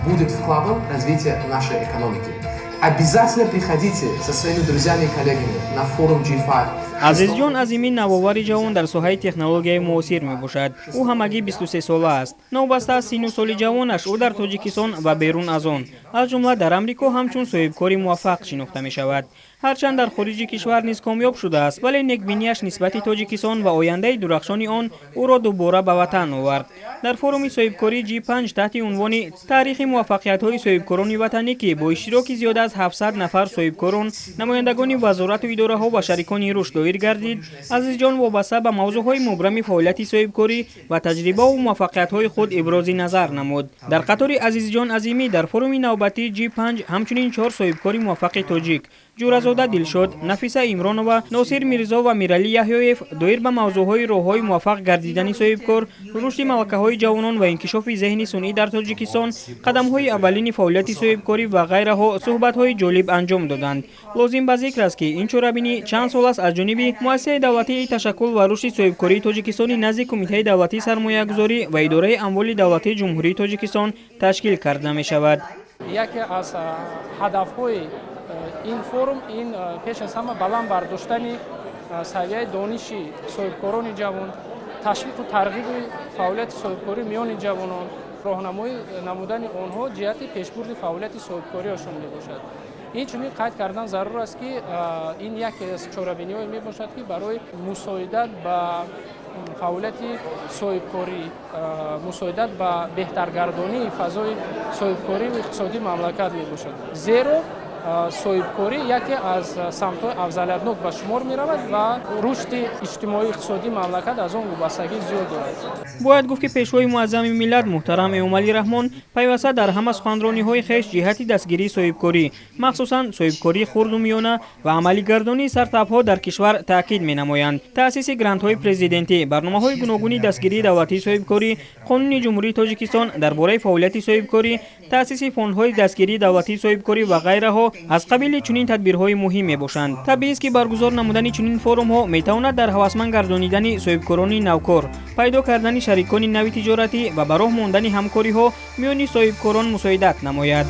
Будет вкладом в развитие нашей экономики. Обязательно приходите со своими друзьями и коллегами на форум G5. Азизҷон Азимӣ навовари ҷавон дар соҳаи технологияи муосир мебошад. Ӯ ҳамагӣ 23 сола аст. Новобаста аз сину соли ҷавонаш, ӯ дар Тоҷикистон ва берун аз он, аз ҷумла дар Амрико, ҳамчун соҳибкори муваффақ шинохта мешавад. Ҳарчанд дар хориҷи кишвар низ комёб шудааст, вале некбинияш нисбати Тоҷикистон ва ояндаи дурахшони он ӯро дубора ба ватан овард. Дар форуми соҳибкории G5 таҳти унвони «Таърихи муваффақиятҳои соҳибкорони ватанӣ», ки бо иштироки зиёда аз 700 нафар соҳибкорон, намояндагони вазорату идораҳо ва шарикони рушд доир гардид, Азизҷон вобаста ба мавзӯъҳои мубрами фаъолияти соҳибкорӣ ва таҷрибаву муваффақиятҳои худ ибрози назар намуд. Дар қатори Азизҷон Азимӣ дар форуми навбатии G5 ҳамчунин чор соҳибкори муваффақи тоҷик: Ҷӯразода Дилшод, Нафиса Имронова, Носир Мирзо ва Миралӣ Яҳёев доир ба мавзӯъҳои роҳҳои муваффақ гардидани соҳибкор, рушди малакаҳои ҷавонон ва инкишофи зеҳни сунъӣ дар Тоҷикистон, қадамҳои аввалини фаъолияти соҳибкорӣ ва ғайраҳо суҳбатҳои ҷолиб анҷом доданд. Лозим ба зикр аст, ки ин чорабинӣ чанд сол аст аз ҷониби Муассисаи давлатии ташаккул ва рушди соҳибкории Тоҷикистони назди Кумитаи давлатии сармоягузорӣ ва идораи амволи давлатии Ҷумҳурии Тоҷикистон ташкил карда мешавад. Яке аз ҳадафҳои ин форум ин пеш аз ҳама баланд бардоштани савияи дониши соҳибкорони ҷавон, ташвиқу тарғиби фаъолияти соҳибкорӣ миёни ҷавонон, роҳнамоӣ намудани онҳо ҷиҳати пешбурди фаъолияти соҳибкориашон мебошад. Инчунин қайд кардан зарур аст, ки ин яке аз чорабиниҳое мебошад, ки барои мусоидат ба фаъолияти соҳибкорӣ, мусоидат ба беҳтаргардонии фазои соҳибкорию иқтисодии мамлакат мебошад, зеро соҳибкорӣ яке аз самтҳои афзалиятнок ба шумор меравад ва рушди иҷтимоию иқтисодии мамлакат аз он вобастагии зиёд дорад. Бояд гуфт, ки Пешвои муаззами миллат муҳтарам Эмомалӣ Раҳмон пайваста дар ҳама суханрониҳои хеш ҷиҳати дастгирии соҳибкорӣ, махсусан соҳибкории хурду миёна ва амалигардонии стартапҳо дар кишвар таъкид менамоянд. Таъсиси грантҳои президентӣ, барномаҳои гуногуни дастгирии давлатии соҳибкорӣ, Қонуни Ҷумҳурии Тоҷикистон дар бораи фаъолияти соҳибкорӣ, таъсиси фондҳои дастгирии давлатии соҳибкорӣ ва ғайраҳо аз қабили чунин тадбирҳои муҳим мебошанд. Табиист, ки баргузор намудани чунин форумҳо метавонад дар ҳавасманд гардонидани соҳибкорони навкор, пайдо кардани шарикони нави тиҷоратӣ ва ба роҳ мондани ҳамкориҳо миёни соҳибкорон мусоидат намояд.